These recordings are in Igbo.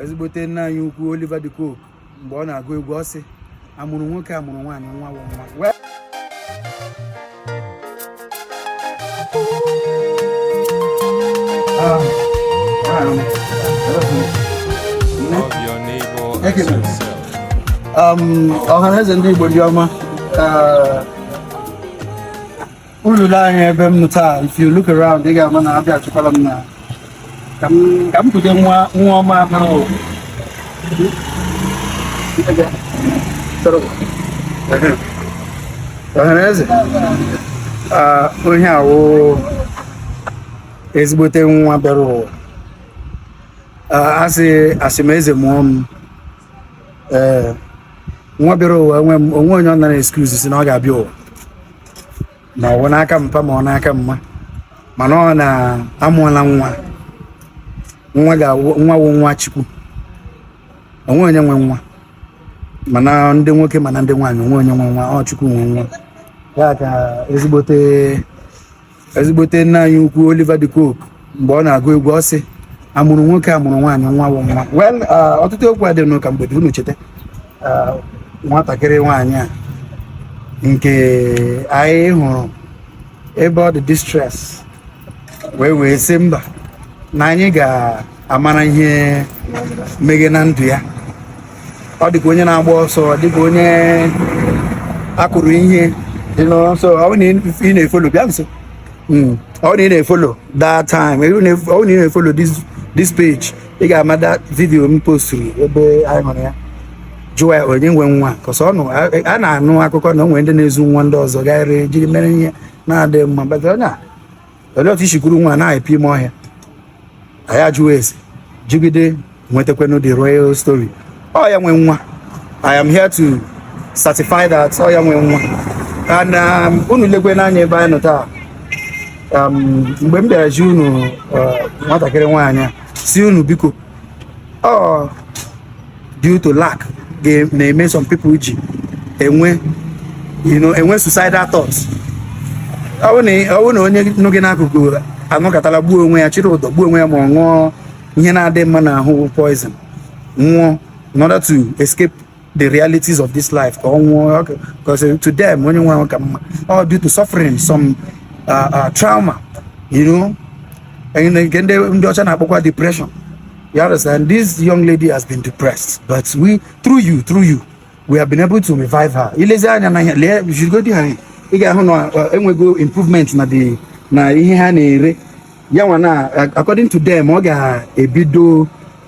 Ezigbote nna anyị ukwu Oliver De Coque, mgbe ọ na-agụ egwu, ọ sị, amụrụ nwoke, amụrụ nwaanyị, nwa wụ nwa. Love your neighbor as yourself. Ọhaneze ndị Igbo, ndị ọma, unu lee anya ebe m nọ taa. If you look around, ị ga-ama na abịa achụkwala m na ka m kute nwa nwa ọma ahụ. Ọhaneze, onye awụ ezigbote nwa bịara ụwa. Asị asị m eze mụọ m. Ee, nwa bịara ụwa enwe m onwe onye ọ nara excuse si na ọ ga-abịa ụwa, ma ọ bụ n'aka mpa ma ọ n'aka mma, mana ọ na-amụọla nwa. Nwa ga-awụ nwa wụ nwa Chukwu. Onwe onye nwe nwa, mana ndị nwoke mana ndị nwaanyị, onwe onye nwe nwa, ọ Chukwu nwe nwa. Ya ka ezigbote nna anyị ukwu Oliver De Coque, mgbe ọ na-agụ egwu, ọ sị, amụrụ nwoke, amụrụ nwaanyị, nwa wụ nwa. Well, ọtụtụ okwu adịghị n'ụka mgbede. Unu cheta nwatakịrị nwaanyị a nke anyị hụrụ ebe ọ dị distress, wee sị mba, na anyị ga-amara ihe meghe na ndụ ya. Ọ dịka onye na-agba ọsọ, dịka onye akụrụ ihe dị n'ọsọ. Ọ bụrụ na ị na-efollow, bịa nso. Ọ bụrụ na ị na-efollow that time, ọ bụrụ na ị na-efollow this page, ị ga-ama that video m posturu ebe anyị hụrụ ya, jụọ ya onye nwe nwa kọsọ ọnụ. A na-anụ akụkọ na o nwere ndị na-ezu nwa ndị ọzọ gaghịrị jiri mere ihe na-adịghị mma. But onye a, olee otu isi kwuru nwa na-epi ime ọhịa? Anyị ajụwa ese, jigide, nwetakwanụ the real story. Ọ ya nwe nwa. I am here to certify that ọ ya nwe nwa. And unu lekwe n'anya ebe anyị nọ taa. Mgbe m bịara ji unu nwatakịrị nwaanyị a, si unu biko, ọ due to lack na-eme some people ji enwe enwe suicidal thoughts. Ọ bụrụ na onye nọ gị n'akụkụ anọkọtala gbuo onwe ya, chịrị ụdọ gbuo onwe ya, ma ọ ṅụọ ihe na-adị mma n'ahụ, poison, nwụọ in order to escape the realities of this life, ka ọ nwụọ, because to them onye nwe ahụ ka mma, all due to suffering some trauma and nke ndị ọcha na-akpọkwa depression. You understand? This young lady has been depressed, but we through you we have been able to revive her. Ilezi anya na ihe, lee jigodi ha, ị ga-ahụ na enwego improvement na the na ihe ha na-ere ya nwa na according to them, ọ ga-ebido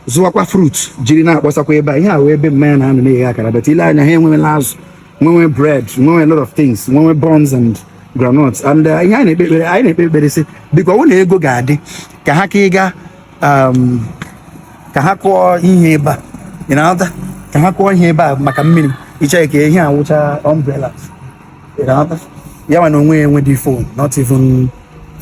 zụwakwa fruit jiri na-akpọsakwa ebe a. Ihe a wee ebe mmanya na-anọ na-eghe akara, but ile anya, ha enwewela azụ, nwewe bread, nwewe a lot of things, nwewe buns and groundnuts and ihe anyị na-ekpe ekpere, anyị na-ekpe ekpere sị biko, ọ bụrụ na ego ga-adị ka ha ka ịga ka ha kụọ ihe ebe a. Ị na-aghọta? Ka ha kụọ ihe ebe a maka mmiri ịchọ ka ihe awụcha umbrellas. Ị na-aghọta? Ya nwa na onwe ya enwe phone, not even,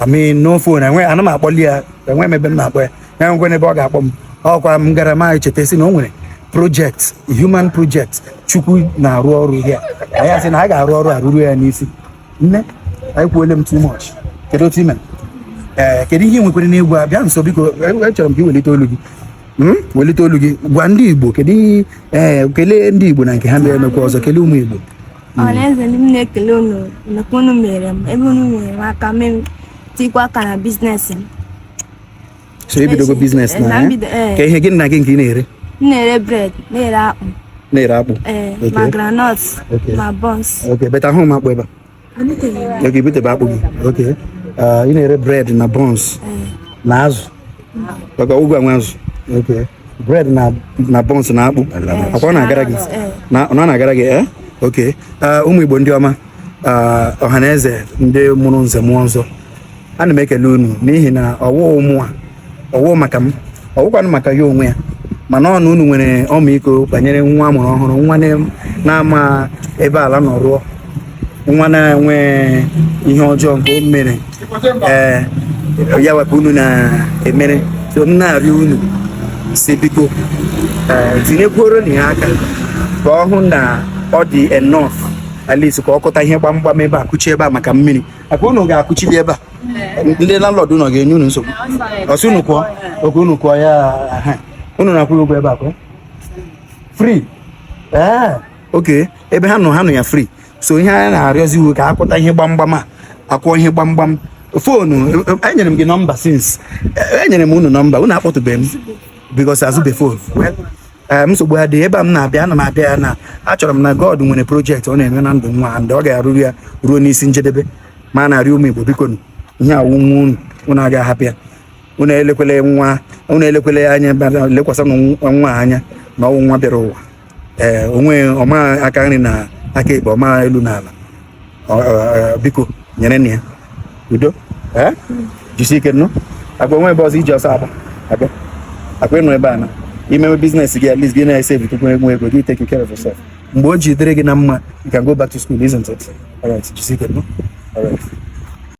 I mean, no phone. Enwe ana m akpọli ya, enwe m ebe m na-akpọ ya, ya nwekwe n'ebe ọ ga-akpọ m. Ọkwa m gara ma echeta sị na o nwere project, human project Chukwu na-arụ ọrụ ya. Anyị asị na a ga-arụ ọrụ arụrụ ya n'isi. Nne, anyị kwuole m too much. Kedu otu ị mere? Ee, kedu ihe ị nwekwara n'egwu a? Bịa nso biko, achọrọ m ka ị welite olu gị. Welite olu gị gwa ndị Igbo kedu ihe. Ee, kelee ndị Igbo na nke ha mere, emekwa ọzọ. Kelee ụmụ Igbo. Ọhaneze ndị m, na-ekele unu maka unu mere m ebe unu nyere m aka mee m tikwa aka na business m. So ebidogo business na Na ya? mbido, ee. Ka ihe gịnị na gị nke ị na-ere? M na-ere bread, na-ere akpụ. Na-ere akpụ? Ee. Okay. Ma groundnut ma buns. Ok, but ahụ m akpụ ebe a. Ok, ibutebe akpụ gị. Ok. Ị na-ere bread na buns na azụ. Ok, ụgwọ nwe azụ. Ok, bread na buns na akpụ. Akwa ọ na-agara gị? Ee. Na ọ na-agara gị, eh? Ok. Ụmụ Igbo ndị ọma, ọha na eze ndị mụrụ nze mụọ nzọ, ana m ekele unu n'ihi na ọwụ mụ a, ọwụ maka m, ọwụkwanụ maka ya onwe ya, mana ọ na unu nwere ọmịiko banyere nwa amụrụ ọhụrụ, nwa na-ama ebe ala nọ rụọ, nwa na-enwe ihe ọjọọ nke o mere. Ee, ya wepụ unu na-emere. So m na-arịọ unu si biko, ee, tinyekwuoro na ya aka ka ọ hụ na ọ dị enough, at least ka ọ kụta ihe gbamgbam ebe a, kụchi ebe a maka mmiri, maka unu ga-akụchili ebe a. Ndị landlord unu ga-enye unu nsogbu? Ọ sị unu kwụọ oke, unu kwụọ ya. Unu na-akwụ ụgwọ ebe a kwa free? Ee, okay. Ebe ha nọ, ha nọ ya free. So ihe anyị na-arịọzi iwu ka akwụta ihe gbamgbam a, akwụọ ihe gbamgbam. Phone enyere m gị nọmba since, enyere m unu nọmba, unu akpọtụbeghị m because azụbe phone. Ee, nsogbu adịghị. Ebe a m na-abịa, ana m abịa ya na achọrọ m na God nwere project ọ na-eme na ndụ nwa, and ọ ga-arụrụ ya ruo n'isi njedebe. Ma a na-arịọ ụmụ Igbo, biko nụ, ihe awụ nwa unu, unu agaghị ahapụ ya. Unu elekwele nwa, unu elekwele ya anya, lekwasị nwa anya na ọnwụ nwa bịara ụwa. Ee, onwe ọma aka nri na aka ekpe, ọma elu na ala. Biko nyere na ya udo. Ee, jisie ike nụ. Agwa onwe ebe ọzọ iji ọsọ aba abịa akwa ịnọ ebe a na imewe business gị. At least gị na-ese tupu enwe ego gị, take care of yourself. Mgbe o ji dịrị gị na mma, you can go back to school, isn't it? All right, jisie ike nụ. All right.